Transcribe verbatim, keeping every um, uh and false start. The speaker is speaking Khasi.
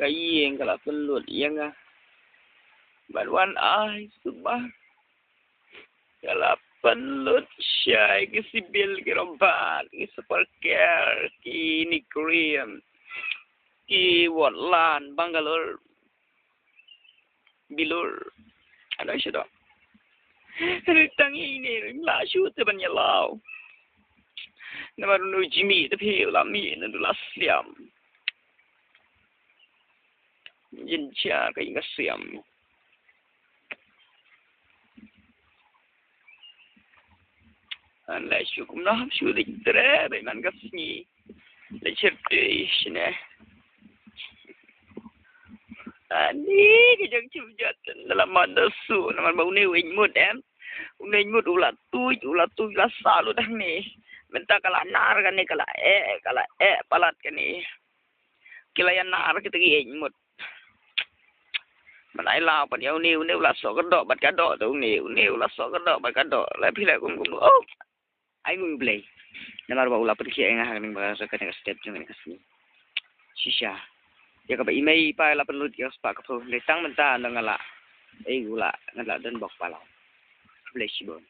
ka ïing ka la pynlut ïa nga. Bad wan ai suba ka la pynlut shai ki sibil ki rombat ki super care ki nigrim ki wotlan Bangalore. Bilur. Ano shuh dok. Ri tang ine ri la shuh te ban ïa lau. Namar nu jimi te phi la mi na du la siam. Jin cha ka inga siam. An la shuh kum na shuh de dre be man ka sngi. Le chirti shine. Ani ka jang chim jat na la man da su na man ba une u ing mut em. Une ing mut u la tuj u la tuj la sa lu dah ni. Menta ka la nar ka ni ka la e ka la e palat ka ni. Ki la ïa nar ki tagi ing mut. Man ai la pan ïa une une u la sok ka dok bat ka dok tu une une u la sok ka dok bat ka dok la phi la kum kum oh. Ai ngun blei. Namar ba u la pynkhia ïa nga ha kane ka step jong kane ka sngi. Shisha. Ïa kaba i mei i pa la pynlut ïa ka spah ka phew. Dei tang mynta nda nga la. Ei u la nga la don bok palat. Blei shibun.